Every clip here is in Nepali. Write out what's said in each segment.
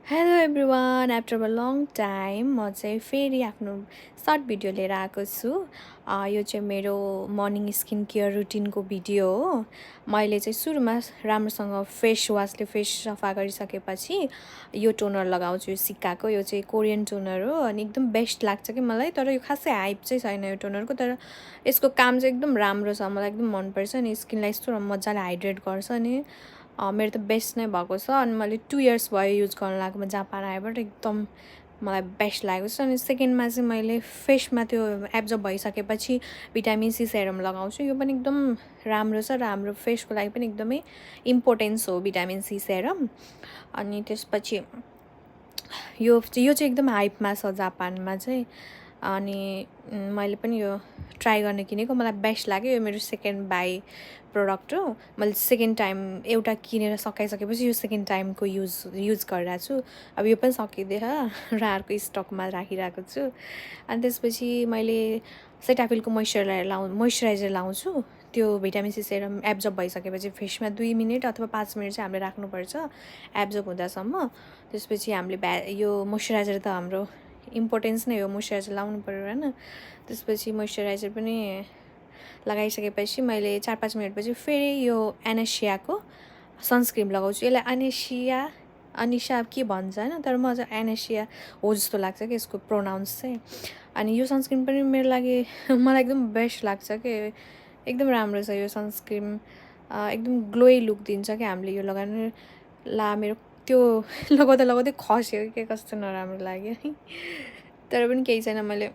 Hello everyone after a long time म चाहिँ फेरि आफ्नो सर्ट भिडियो लिएर आएको छु। यो चाहिँ मेरो मर्निङ स्किन केयर रुटिनको भिडियो हो। मैले चाहिँ सुरुमा राम्रोसँग फेस वासले फेस सफा गरिसकेपछि यो टोनर लगाउँछु। यो सिक्काको यो चाहिँ कोरियन टोनर हो अनि एकदम बेस्ट लाग्छ कि मलाई। तर यो खासै हाइप चाहिँ छैन यो टोनरको, तर यसको काम चाहिँ एकदम राम्रो छ। मलाई एकदम मनपर्छ नि, स्किनलाई यस्तो मजाले हाइड्रेट गर्छ नि। मेरो त बेस्ट नै भएको छ अनि मैले 2 इयर्स भयो युज गर्न लागेको। म जापान आएबाट एकदम मलाई बेस्ट लागेको छ। अनि सेकेन्डमा चाहिँ मैले फेसमा त्यो एब्जर्ब भइसकेपछि भिटामिन सी सेरम लगाउँछु। यो पनि एकदम राम्रो छ र हाम्रो फेसको लागि पनि एकदमै इम्पोर्टेन्स हो भिटामिन सी सेरम। अनि त्यसपछि यो चाहिँ एकदम हाइपमा छ जापानमा चाहिँ। अनि मैले पनि यो ट्राई गर्ने किनेको, मलाई बेस्ट लाग्यो। यो मेरो सेकेन्ड बाई प्रोडक्ट हो। मैले सेकेन्ड टाइम एउटा किनेर सकाइसकेपछि यो सेकेन्ड टाइमको युज गरिरहेको छु। अब यो पनि सकिँदैछ र अर्को स्टकमा राखिरहेको छु। अनि त्यसपछि मैले सेटाफिलको मोइस्चराइजर लाउँछु। त्यो भिटामिन सी सेरम एब्जर्ब भइसकेपछि फेसमा 2 मिनट अथवा 5 मिनट चाहिँ हामीले राख्नुपर्छ एब्जर्ब हुँदासम्म। त्यसपछि हामीले यो मोइस्चराइजर त हाम्रो इम्पोर्टेन्स नै हो, मोइस्चराइजर लाउनु पऱ्यो होइन। त्यसपछि मोइस्चराइजर पनि लगाइसकेपछि मैले 4-5 मिनटपछि फेरि यो एनेसियाको सनस्क्रिन लगाउँछु। यसलाई अनिसा के भन्छ होइन, तर म चाहिँ एनेसिया हो जस्तो लाग्छ कि यसको प्रोनाउन्स चाहिँ। अनि यो सनस्क्रिन पनि मेरो लागि मलाई एकदम बेस्ट लाग्छ कि एकदम राम्रो छ यो सनस्क्रिन। एकदम ग्लोई लुक दिन्छ कि हामीले यो लगाएर। मेरो त्यो लगाउँदै खस्यो कि कस्तो नराम्रो लाग्यो है। तर पनि केही छैन, मैले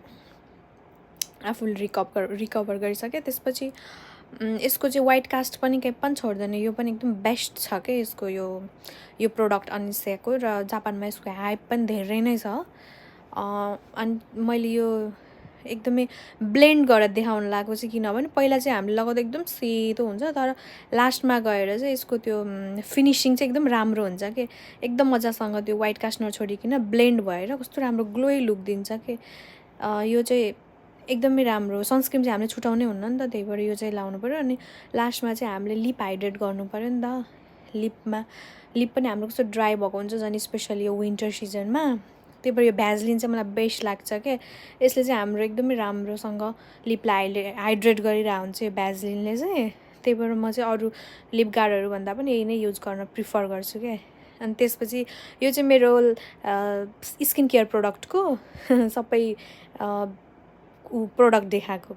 आफूले रिकभर गरिसकेँ। त्यसपछि यसको चाहिँ वाइट कास्ट पनि केही पनि छोड्दैन। यो पनि एकदम बेस्ट छ क्या यसको यो प्रोडक्ट अनिसाको, र जापानमा यसको हाइप पनि धेरै नै छ। अनि मैले यो एकदमै ब्लेन्ड गरेर देखाउन लागेको चाहिँ किनभने पहिला चाहिँ हामीले लगाउँदा एकदम सेतो हुन्छ, तर लास्टमा गएर चाहिँ यसको त्यो फिनिसिङ चाहिँ एकदम राम्रो हुन्छ कि एकदम मजासँग त्यो वाइट कास्ट नछोडिकन ब्लेन्ड भएर कस्तो राम्रो ग्लोई लुक दिन्छ कि। यो चाहिँ एकदमै राम्रो। सनस्क्रिन चाहिँ हामीले छुटाउनै हुन्न नि त, त्यही भएर यो चाहिँ लाउनु पऱ्यो। अनि लास्टमा चाहिँ हामीले लिप हाइड्रेट गर्नु पऱ्यो नि त। लिप पनि हाम्रो कस्तो ड्राई भएको हुन्छ झन्, स्पेसली यो विन्टर सिजनमा। त्यही भएर यो भ्याजलिन चाहिँ मलाई बेस्ट लाग्छ क्या। यसले चाहिँ हाम्रो एकदमै राम्रोसँग लिपलाई हाइड्रेट गरिरहेको हुन्छ यो भ्याजलिनले चाहिँ। त्यही भएर म चाहिँ अरू लिप गार्डहरू भन्दा पनि यही नै युज गर्न प्रिफर गर्छु क्या। अनि त्यसपछि यो चाहिँ मेरो स्किन केयर प्रोडक्टको सबै प्रोडक्ट देखाएको।